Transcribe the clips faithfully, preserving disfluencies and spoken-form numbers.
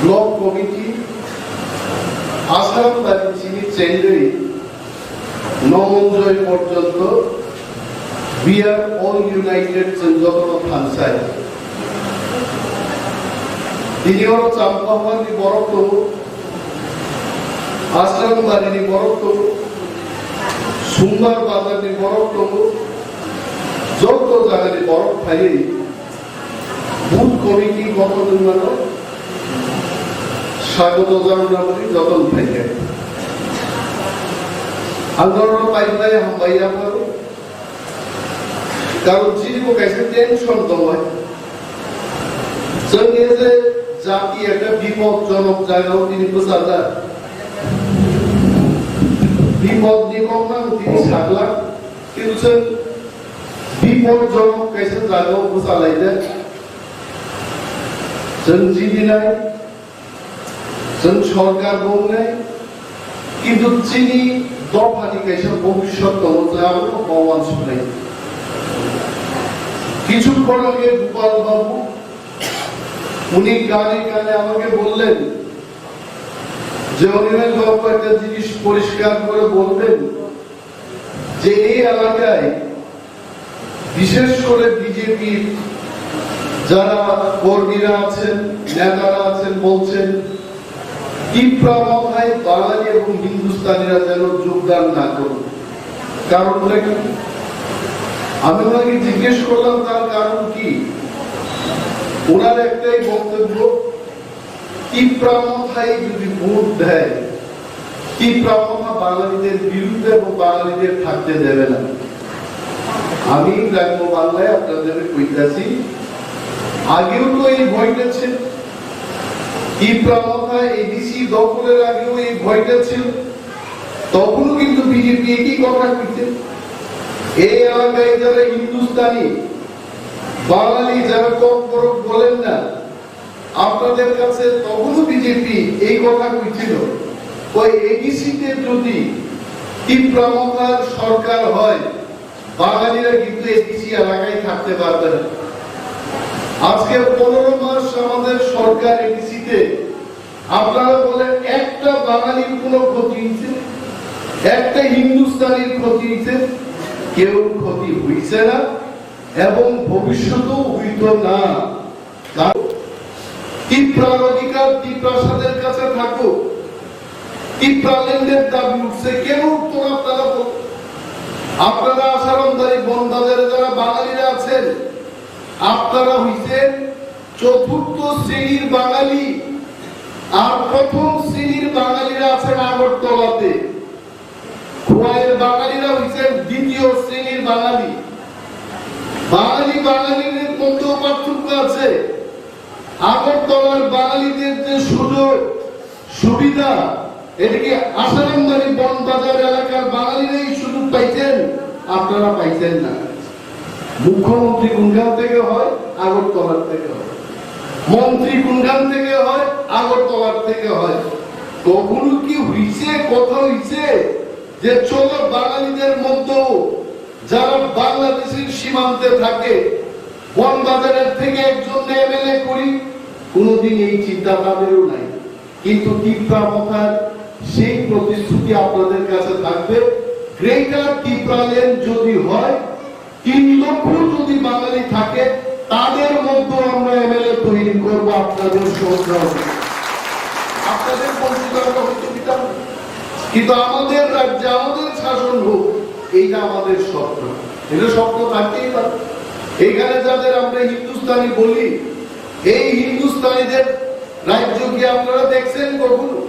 Block committee, Ashram bari chini chengri, Nomonjoy porjonto, we are all united, chwng jotono thansai. Tini oro Champahani borok tongo, Ashram barini borok tongo, Sumbar bazarni borok tongo, joto jagani borok phaiwi Booth committee gothon wngmano swagoto jananamani jotono phaikha. Ang norokno pai pai hambai yaphago. Karon chini bo kaisa tension tongo. Chwng je jati ekta bipodjonok jagao tini bwchajak. Bipodni kokno ang tini saglak. Kintu chwng bipodjonok kaisa jagao bwchalaijak. Chwng jibinai, chwng sorkar bo wngnai, kintu chini dophani kaisa bhobishyot tongo, chwng abono ma uansuknai. কিছুক্ষণ আগে গোপাল বাবু, উনি কানে কানে আমাকে বললেন যে অনিমেষ বাবু একটা জিনিস পরিষ্কার করে বলবেন যে এই এলাকায় বিশেষ করে বিজেপির যারা কর্মীরা আছেন, নেতারা আছেন বলছেন, তিপ্রা মথায় বাঙালি এবং হিন্দুস্তানিরা যেন যোগদান না করুন। কারণটা কি? আমি ওনাকে জিজ্ঞেস করলাম, "তার কারণ কি?" ওনার একটাই বক্তব্য, তিপ্রা মথায় যদি ভোট দেয়, তিপ্রা মথা বাঙালিদের বিরুদ্ধে এবং বাঙালিদের থাকতে দেবে না। আমি গ্রাম্য বাংলায় আপনাদের কইতাছি, আগেও তো এই ভয়টা ছিল, তিপ্রা মথা এডিসি দখলের আগেও এই ভয়টা ছিল, তখনও কিন্তু বিজেপি একই কথা কইছে। এই এলাকায় যারা হিন্দুস্তানি, বাঙালি যারা ককবরক বলেন না, আপনাদের কাছে তখনও বিজেপি এই কথা কইছিল, ওই এডিসিতে যদি তিপ্রা মথার সরকার হয়, বাঙালিরা কিন্তু এডিসি এলাকায় থাকতে পারবে না। আজকে পনেরো মাস আমাদের সরকার এডিসিতে, আপনারা বলেন একটা বাঙালির কোনো ক্ষতি হয়েছে, একটা হিন্দুস্তানির ক্ষতি হয়েছে? কেউ ক্ষতি হইছে না এবং ভবিষ্যতেও হইতো না। কারণ তিপ্রার অধিকার তিপ্রাসাদের কাছে থাকুক। তিপ্রাল্যান্ডের দাবি উঠছে, কেন উত্তর আপনারা বল-, আপনারা আশারামবাড়ি বনবাজারে যারা বাঙালিরা আছেন, আপনারা হইছেন চতুর্থ শ্রেণীর বাঙালি, আর প্রথম শ্রেণীর বাঙালিরা আছেন আগরতলাতে। খোয়াইয়ের বাঙালিরা হইছেন দ্বিতীয় শ্রেণীর বাঙালি। বাঙালি বাঙালির মধ্যেও পার্থক্য আছে। আগরতলার বাঙালিদের যে সুযোগ সুবিধা, এটা কি আশারামবাড়ি বনবাজার এলাকার বাঙালিরাই সুযোগ পাইছেন? আপনারা পাইছেন না। মুখ্যমন্ত্রী কোনখান থেকে হয়? আগরতলার থেকে হয়। মন্ত্রী কোনখান থেকে হয়? আগরতলার থেকে হয়। কখনো কি হইছে, কথা হইছে যে চলো বাঙালিদের মধ্যেও যারা বাংলাদেশের সীমান্তে থাকে, বনবাজারের থেকে একজন এমএলএ করি? কোনোদিন এই চিন্তা তাদেরও নাই। কিন্তু তিপ্রা মথার সেই প্রতিশ্রুতি আপনাদের কাছে থাকবে। গ্রেটার তিপ্রাল্যান্ড যদি হয়, তিন লক্ষ যদি বাঙালি থাকে, তাদের মধ্যে আমরা এমএলএ তৈরি করব আপনাদের সহযোগিতা। আপনাদের বঞ্চিত আমরা হতে দিতাম না। কিন্তু আমাদের রাজ্যে আমাদের শাসন হোক, এইটা আমাদের স্বপ্ন। এটা স্বপ্ন থাকতেই পারে। এখানে যাদের আমরা হিন্দুস্তানি বলি, এই হিন্দুস্তানিদের রাজ্য কি আপনারা দেখছেন কখনো?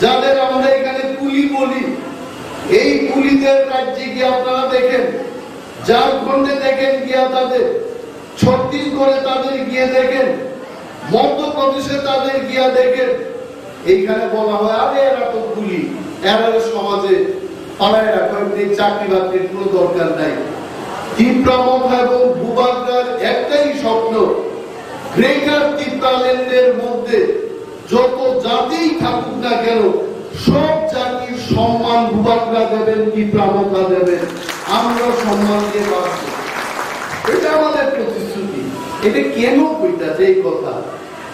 যাদের আমরা এখানে কুলি বলি, এই কুলিদের রাজ্যে কি আপনারা দেখেন? ঝাড়খণ্ডে দেখেন গিয়া তাদের, ছত্তিশগড়ে তাদের গিয়ে দেখেন, মধ্যপ্রদেশে তাদের গিয়া দেখেন। এইখানে বলা হয়, "আরে এরা তো কুলি, এরা সমাজে পাড়ায় রাখো, এমনি চাকরি বাকরির কোনো দরকার নাই।" তিপ্রা মথা এবং বুবাগ্রার একটাই স্বপ্ন, গ্রেটার তিপ্রাল্যান্ডের মধ্যে যত জাতিই থাকুক না কেন, সব জাতির সম্মান বুবাগ্রা দেবেন, তিপ্রা মথা দেবেন, আমরা সম্মান দিয়ে বাঁচব। এটা আমাদের প্রতিশ্রুতি। এটা কেন কইতাছে এই কথা?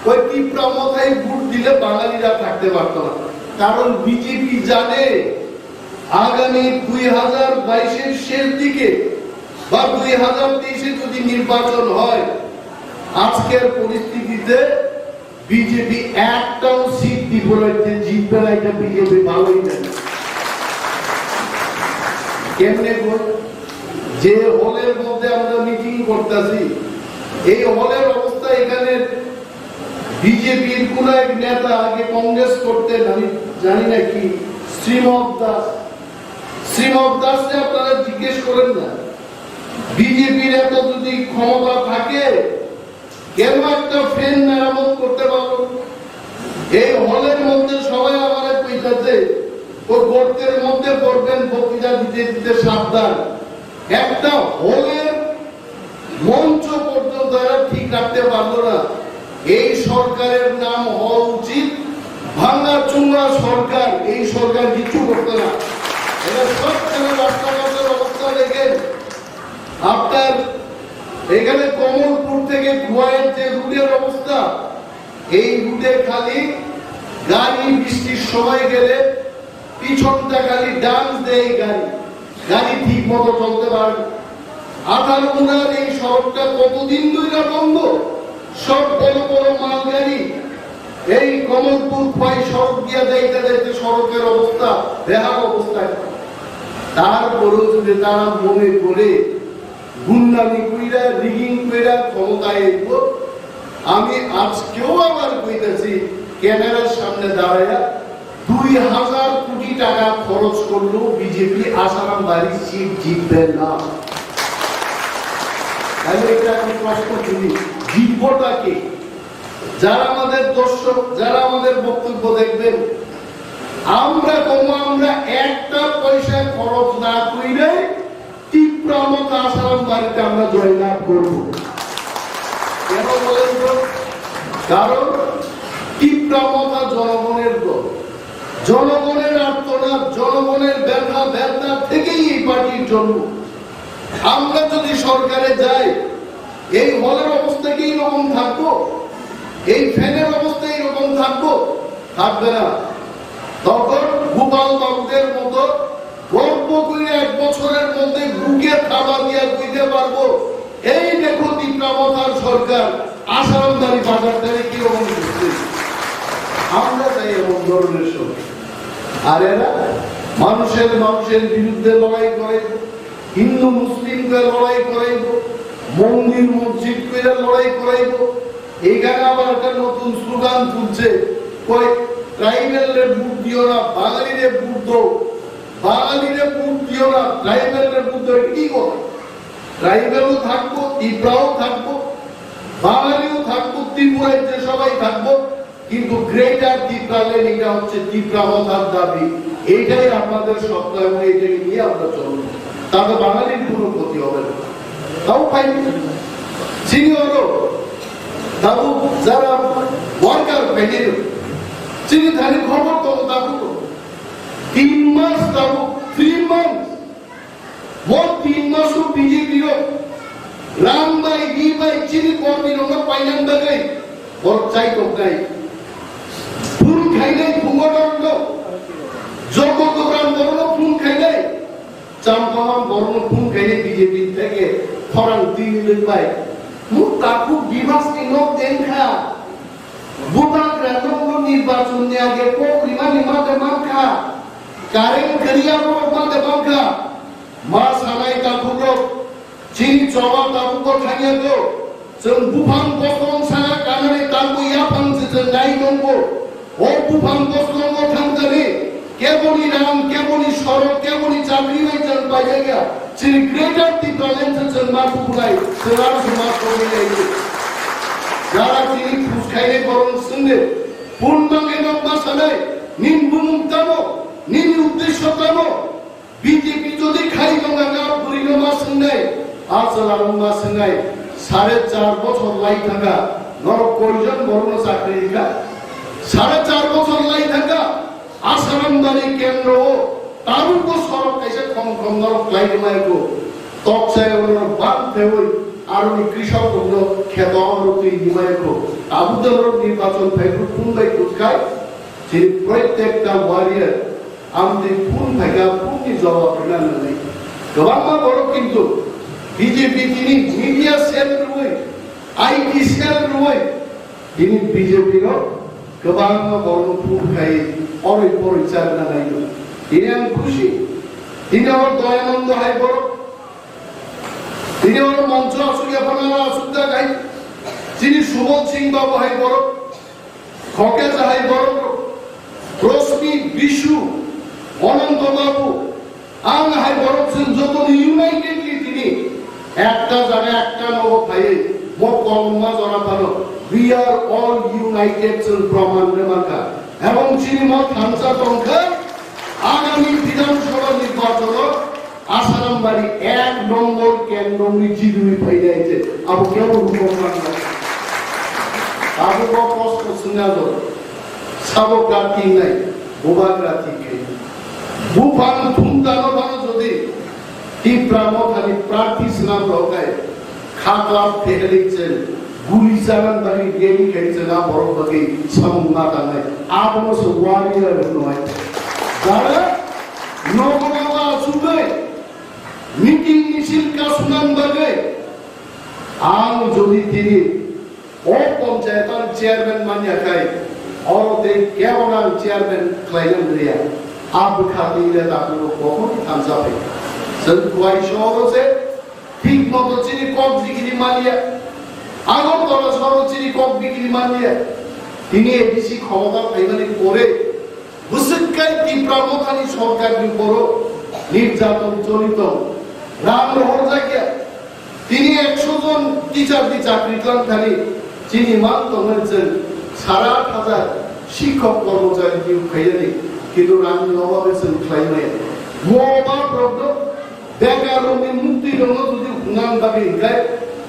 ওই তিপ্রা মথায় ভোট দিলে বাঙালিরা থাকতে পারতো না, কারণ বিজেপি জানে আগামী দুই হাজার বাইশের শেষ দিকে বা দুই হাজার তেইশে যদি নির্বাচন হয়, আজকের পরিস্থিতিতে বিজেপি একটাও সিট ত্রিপুরাতে জিতবে না, এটা বিজেপি ভালোই জানে। কেমনে গো? যে হলের মধ্যে আমরা মিটিং করতেছি, এই হলের অবস্থা এখানে বিজেপির কোন এক নেতা আগে কংগ্রেস করতেন, আমি জানি না কি, শ্রীমক দাস, শ্রীমক দাসকে আপনারা জিজ্ঞেস করেন না। বিজেপির এত যদি ক্ষমতা থাকে, কেন একটা ফ্যান মেরামত করতে পারলো? এই হলের মধ্যে সবাই আমারে কইতাছে, ও গর্তের মধ্যে পড়বেন, বক্তৃতা দিতে দিতে সাবধান। একটা হলের মঞ্চ পর্যন্ত এরা ঠিক রাখতে পারলো না। এই সরকারের নাম হওয়া উচিত ভাঙা চুঙ্গা সরকার। এই সরকার কিচ্ছু করতে না। এরা সব কেন রাস্তাঘাটের অবস্থা দেখেন। আপনার এখানে কমলপুর থেকে গোয়ার যে রুটের অবস্থা, এই রুটে খালি গাড়ি বৃষ্টির সময় গেলে পিছনটা খালি ডান্স দেয় গাড়ি, গাড়ি ঠিক মতো চলতে পারে না। আঠারো কোনার এই সড়কটা কতদিন ধরে বন্ধ, সব বড় বড় মালগাড়ি এই কমলপুর খোয়াই সড়ক দিয়া যাইতে যাইতে সড়কের অবস্থা বেহাল অবস্থায়। তারপরেও যদি তারা মনে করে গুন্ডামি কইরা, রিগিং কইরা ক্ষমতায় আইব। আমি আজকেও আবার কইতেছি, ক্যামেরার সামনে দাঁড়াইয়া দুই হাজার কোটি টাকা খরচ করলো বিজেপি, আশারাম বাড়ি সিট জিতবে না। তাহলে এটা আমি প্রশ্ন করি, জিতবোটা কে? যারা আমাদের দর্শক, যারা আমাদের বক্তব্য দেখবেন, আমরা কম, আমরা একটা পয়সা খরচ না কইরে তিপ্রা মথা আশারাম বাড়িতে আমরা জয়লাভ করব। কেন বলেন তো? কারণ তিপ্রা মথা জনগণের দল, জনগণের আর্তনাদ, জনগণের ব্যথা বেদনা থেকেই এই পার্টির জন্ম। আমরা যদি সরকারে যাই, এই হলের অবস্থা কি এরকম থাকবো? এই ফ্যানের অবস্থা এরকম থাকবো? থাকবে না। তখন গোপাল বাবুদের মতো গর্ব করে এক বছরের মধ্যে বুকে থাবা দিয়ে কইতে পারবো, "এই দেখো তিপ্রা মথার সরকার আশারামবাড়ি বাজার থেকে কিরকম ঘুরছে।" আমরা চাই এমন ধরনের সরকার। আর এরা মানুষের মানুষের বিরুদ্ধে লড়াই করে, হিন্দু মুসলিম করে লড়াই করাইব, মন্দির মসজিদ করে লড়াই করাইব। এখানে আবার একটা নতুন স্লোগান তুলছে, কয়, "ট্রাইবেল রে ভোট দিও না, বাঙালি রে ভোট দাও, বাঙালি রে ভোট দিও না, ট্রাইবেল রে ভোট দাও।" এটা কি কথা? ট্রাইবেলও থাকবো, তিপ্রাও থাকবো, বাঙালিও থাকবো, ত্রিপুরায় যে সবাই থাকবো, কিন্তু গ্রেটার তিপ্রাল্যান্ড এটা হচ্ছে তিপ্রা মথার দাবি, এইটাই আমাদের স্বপ্ন এবং এইটাকে নিয়ে আমরা চলব। তাতে বাঙালির কোনো ক্ষতি হবে না। তাও পাইনি চিনি হলো, তাও যারা ওয়ার্কার পাইনি চিনি ধানি খবর তো তাবু তো তিন মাস তাবু, three month Mo tin maso B J P rok rang bai, ri bai, chini kormi rokno painani bagwi borok chai toknai. Phone khainai phungo rokno, Jogo Dobran borokno phone khainai, Champaram borokno phone khainai B J P theke khorang twi wngwi bai. Mo takhuk Bibas ni nok dengkha. Bubagra nokno nirbachon ni age kok rimani mate mankha. Current kwrwi aborok mate mankha. Ma sanai takhukrok, chini choba tabukbo thangya kho. Chwng buphang bosong sana kanani tangbo yaphang se chwng nai tongbo. O buphang bosongo thangkani keboni rang, keboni sorok, keboni chakri bai chwng paijak ya. Chini Greater Tipraland se chwng ma tukunai, chwng aro se ma tongwi nai. Jara chini khus khainai borok swngde, phone bangwi nok ma sanai, nini bumung tamo, nini uddesho tamo? B J P jodi khai tongna ka bwrwino ma swngnai, a chwla wng ma swngnai, sare char bochor lai thangkha, norok koijon borokno chakri rikha? Sare char bochor lai thangkha, Asaram bari kendro o tabukbo sorok kaisa khom khom norok khlai rwmai kho. Tok sai norok bang thewi, Aroni krishok rokno kheto oro twi nimai kho. Tabuk dal rok nirbachon phai kho phun bai kutkai. Chini protekta warrior amtwi phun phaika phun ni jawab rwna nangnai. Kwbangma borok kintu B J P tini media cell rwui, I T cell rwui, tini B J P no kwbangma borokno phun khai oroi poroi charwna nai. Tini ang khusi. Tini oro Doyanando hai borok Tini oro moncho asuk yaphana asuk da gai. Chini Subol Singh babu hai borok, Khokeja hai borok, Rosmi, Bishu, Ananto babu, ang hai borok chwng joto unitedly tini ekta jaga ekta nogo phaiwi mo kolma jora phano. We are all united chwng proman rwmangkha. Ebong chini mo thansa tongkha agami Bidhan Sabha nirbachon o Asaram bari ek nombor kendroni jidui phainai je abo kebo rukok mangla. Abo bo kosto swnga do. Sabo kati nai, buba kati khai. Buphang thumdano bano jodi Tipra Mothani prarthi swnam rok hai. Kha klam phehelwi chwng guli chanan bagwi ready khai chwng a borok bagwi samung ma tangnai. Abono se warrior hwnwi. Jara nogo nogo achugwi meeting misil kasumnani bagwi ang jodi tini o panchayat ang chairman manya khai oro tei kebo ang chairman khlaina manya. A bwkha twi le takhuk rok bokhorni thansa phai. Chwng kwai soro se Thik moto chini kok bikiri manya. Agartala soro chini kok bikiri manya. Tini A D C khomota phaimani pore bwswk kai Tipra Mothani sorkarni boro nirjaton choli tong. Rang rohorjakya. Tini ekso jon teacher ni chakri tlang thani chini mang tongmani chwng sara aat hajar shikhok kormochari niyog khaiyani. Kintu rangni obabe chwng khlai maya. Mo obab rokno Bekar rokni mukti rokno jodi hwnang bagwi hinkhe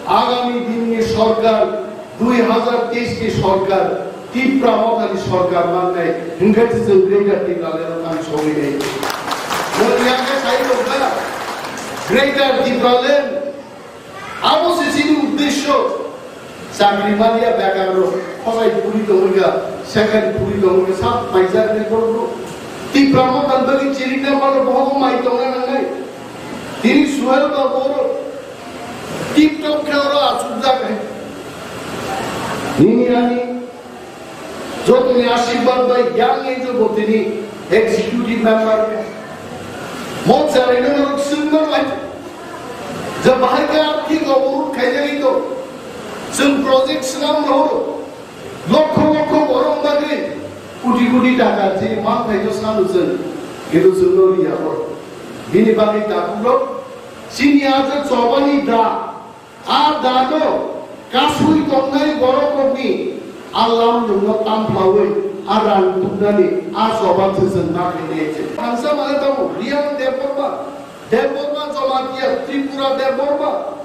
agami dinni sorkar, dui hazar teis ni sorkar, Tipra Mothani sorkar mannai hinkhe se chwng Greater Tipraland o thang sogwi nai. Mo yakhe sai rokha Greater Tipraland abo se chini uddesho. Chakri manya bekar rok, khosai puri tongwi kha, sekhari puri tongwi kha, sak paijak ni borok rok. Tipra Motha bagwi chirikna mano bohogo mai tongna nangnai. Tini Suhel ba borok tip top khe oro achukjak hai. Nini ani Jotoni ashirbad bai yang ei je bo tini executive member. Mo chari no norok sungma bai. Je bahai ke arthik oborot khaijagwi to. Chwng project swnam rohoro. Lokho lokho borok bagwi koti koti taka je man thai to sanu chwng. Kintu chwng no riya horo. Bini bagwi takhuk rok. Chini aje chobani da. A dano kasui tongnai borok rokni alam nwngno tamplawi a rang tubnani a choba thwswng ma khainai se. Thansa mane tamo Reang Debbarma, Debbarma Jamatia, Tripura Debbarma,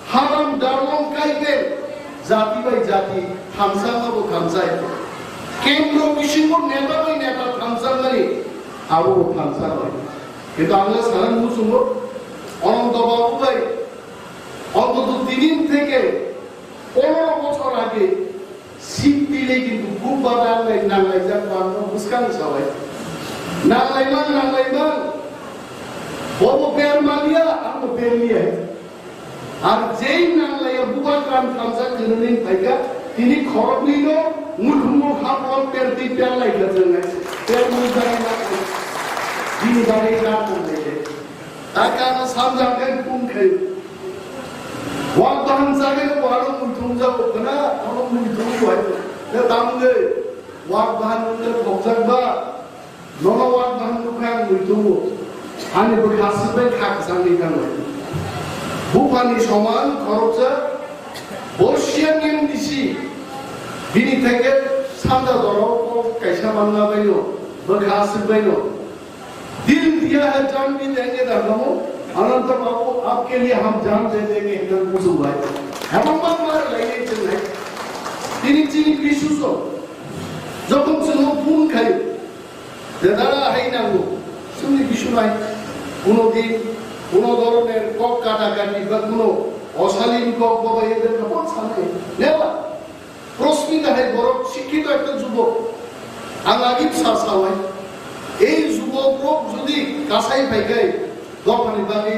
Haram Darlong Kaibe, jati bai jati thansa ma bo thansai. Kendro bisingo neta bai neta thansa mani abo bo thansa bai. Kintu ang le sana muchungo, Ananto Babu bai Ontoto tinin theke ponero bochor age seat tile kintu khub bada nanglai, nanglaijak bo ang bwskang sabai. Nanglaimang, nanglaimang. Bobo ber maliya, ang bo ber liya. Ar jei nanglaiya bubagra thansa kwrwngni phaikha, tini khoroknwino muthungo hapro per twi per laikha chwngnai. Per mujai na. Bini bagwi na tonglaide. Taka no samjak khe pung khe. Wak bahan jagwi no wano muitung jago khna, ano muitung wai. Ne tamung de, wak bahan nung de phokjak ba, nono wak bahan nung khe ang muitung bo. Ani bwkha swk bai kha kwchang ni thang bai. Buphani soman khoroksa, Bosian M D C, bini theke sanda doro kok kaisa manna bai no, bwkha swk bai no. दिल दिया है जान भी देंगे धर्मो, अनंत बाबू आपके लिए हम जान दे देंगे हिंदन कुसुम भाई। Hemang bang mar lai ye cheng lai. Tini chini bisu so. Jokhon chwng phone khai. Dedara hai nango. Chini bisu nai. Kuno din, kuno doroner kok kata kati ba kuno Osalin kok bobai ede kha bok sanai. Neba. Prosmita hai borok sikkito ekta jubok. Ang agi bwsa sawai. Ei jubok rok jodi kasai phai khai dophani bagwi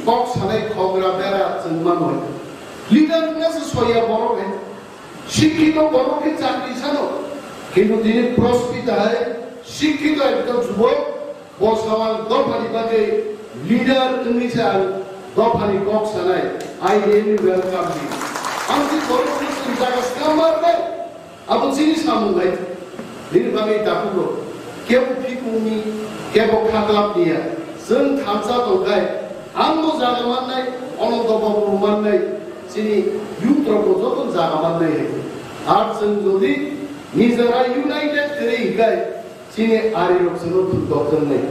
kok sanai khogra bera chwng manoi. Leader wngna se soya borok hai. Sikkito borok khe chakri sano. Kintu tini prosmita hai sikkito ekta jubok. Bo samang dophani bagwi leader wngwi se ang dophani kok sanai, I really welcome him. Ang si borokno chwng jaga swnam marnai, abo chini samung bai. Bini bagwi takhuk rok, kebo phikungni, kebo khaklap niya. Chwng thansa tongkhai, ang bo jaga mannai, Ananto babu bo mannai, chini youth rok bo joto jaga mannai hai. Ar chwng jodi nijera united kwrwi hinkhe, chini ari rok chwngno thwk dokjak nai.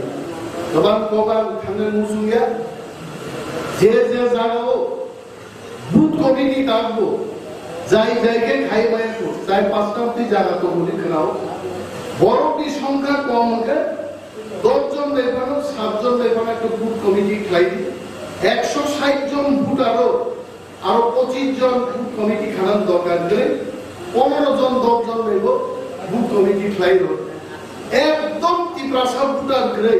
Kwbang kok ang thangna muchung ya. Je je jagao booth committee tangbo, jai jai khe khai maya ko, jai pastamti jaga tongmani khwnao. Borokni songkha kom hwnkhe, dos jon bai phano, sat jon bai phano ekta booth committee khlai di. Ekso sait jon voter o Aro pochis jon booth committee khanan dorkar gwnwi, pondro jon, dos jon bai bo booth committee khlai rw. Ekdom Tiprasa voter kwrwi,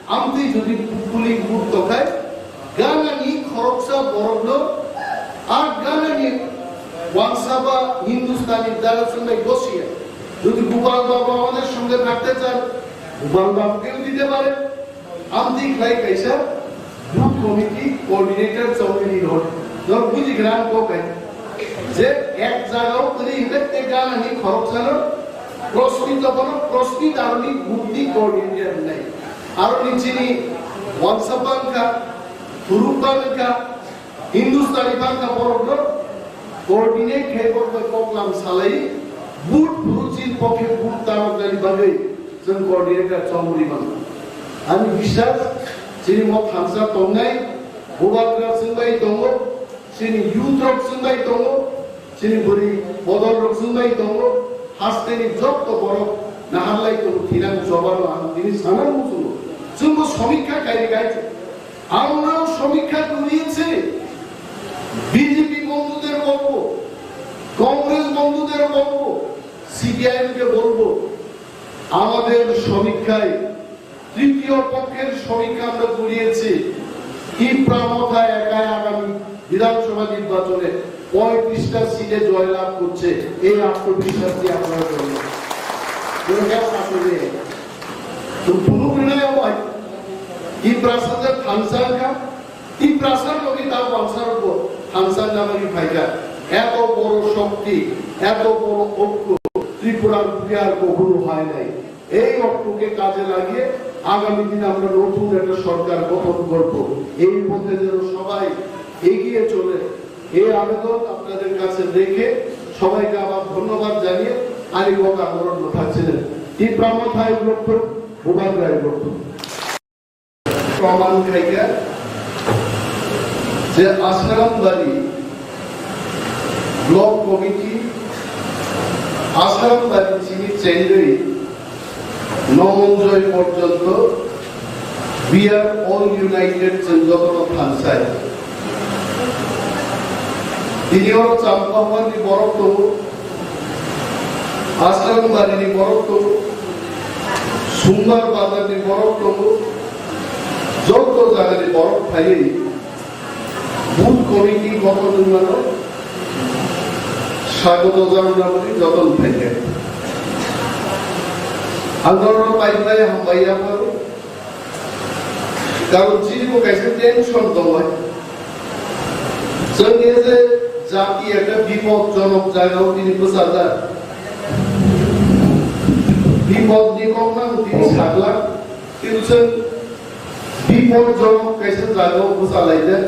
amtwi jodi polling booth tongkhai, ganani khoroksa borokno, a ganani wansaba Hindustani dara chwngnai gosiya. Jodi Gopal Babu amader songe thakte chan, Gopal Babukeও দিতে পারে। Amtwi khlai kaisa booth committee coordinator chongmani role. Norok bujigra ang kok hai. Je ek jagao kwrwi hinkhe tei ganani khoroksano prosmita bono prosmita aroni booth ni coordinator wngnai. Aroni chini wansaba wngkha, thurukba wngkha, Hindustani bangkha borokno coordinate khai borok bai koklam salai, booth phuru chini pokhe booth taroknani bagwi chwng coordinator chongmani mano. Ani biswas chini mo thansa tongnai, bubagra chwngbai tongo, chini youth rok chwngbai tongo, chini bwrwi bodol rok chwngbai tongo, hasteni jotto borok naharlai tongo, thinang jobano ang tini sana muchungo. Chwngbo somikha kairi kai. আমরাও সমীক্ষা করিয়েছি, বিজেপি বন্ধুদের বলবো, কংগ্রেস বন্ধুদের বলবো, সিপিআইএম কে বলবো, আমাদের সমীক্ষায় তৃতীয় পক্ষের সমীক্ষা আমরা করিয়েছি। তিপ্রা মথা একাই আগামী বিধানসভা নির্বাচনে পঁয়ত্রিশটা সিটে জয়লাভ করছে, এই আত্মবিশ্বাস দিয়ে আপনারা চলুন। Tei phunuknai omo hai, Tiprasa je thansa wngkha, Tiprasa logi ta bangsa rokbo thansa wngna bagwi phaikha. এত বড় শক্তি, এত বড় ঐক্য ত্রিপুরার বুকে আর কখনো হয় নাই। এই ঐক্যকে কাজে লাগিয়ে আগামী দিনে আমরা নতুন একটা সরকার গঠন করব। এই পথে যেন সবাই এগিয়ে চলে, এই আবেদন আপনাদের কাছে রেখে সবাইকে আবার ধন্যবাদ জানিয়ে আমি গত আন্দোলন থাকছিলেন। Tipra Motha I Block, Bubagra I Block. Proman khaikha je Asarambari Block Committee, Asarambari chini chengrwi Nomonjoi porjonto we are all united, chwng jotono thansai. Tini oro Champahani borok tongo, Asrambari ni borok tongo, Sumbar Bazar ni borok tongo, joto jaga ni borok phaiwi booth committee gothon wngmano sagoto janabari joton phaikha. Ang norok bai bai hambai yapharo. Karon chini bo kaisa tension tongo. Chwng je jati ekta bipodjonok jagao tini bwchajak. Bipodni kokno tini saglak. Kintu chwng bipodjonok kaisa jagao bwchalaijak.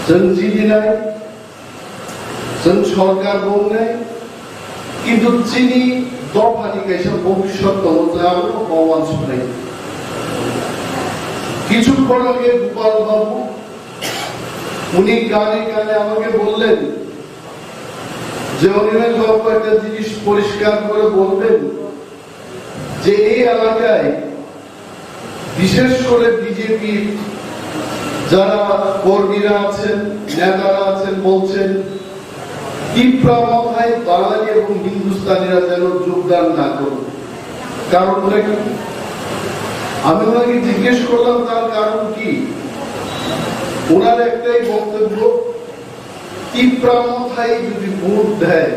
Chwng chini nai. Chwng sorkar bo wngnai, kintu chini dophani kaisa bhobishyot tongo, chwng abono bo uansuknai. কিছুক্ষণ আগে গোপাল বাবু, উনি কানে কানে আমাকে বললেন যে অনিমেষ বাবু একটা জিনিস পরিষ্কার করে বলবেন যে এই এলাকায় বিশেষ করে বিজেপির যারা কর্মীরা আছেন, নেতারা আছেন, বলছেন তিপ্রা মথায় বাঙালি এবং হিন্দুস্তানিরা যেন যোগদান না করুন। কারণটা কি? আমি ওনাকে জিজ্ঞেস করলাম তার কারণ কি। ওনার একটাই বক্তব্য, তিপ্রা মথায় যদি ভোট দেয়,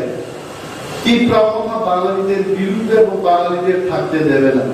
তিপ্রা মথা বাঙালিদের বিরুদ্ধে এবং বাঙালিদের থাকতে দেবে না।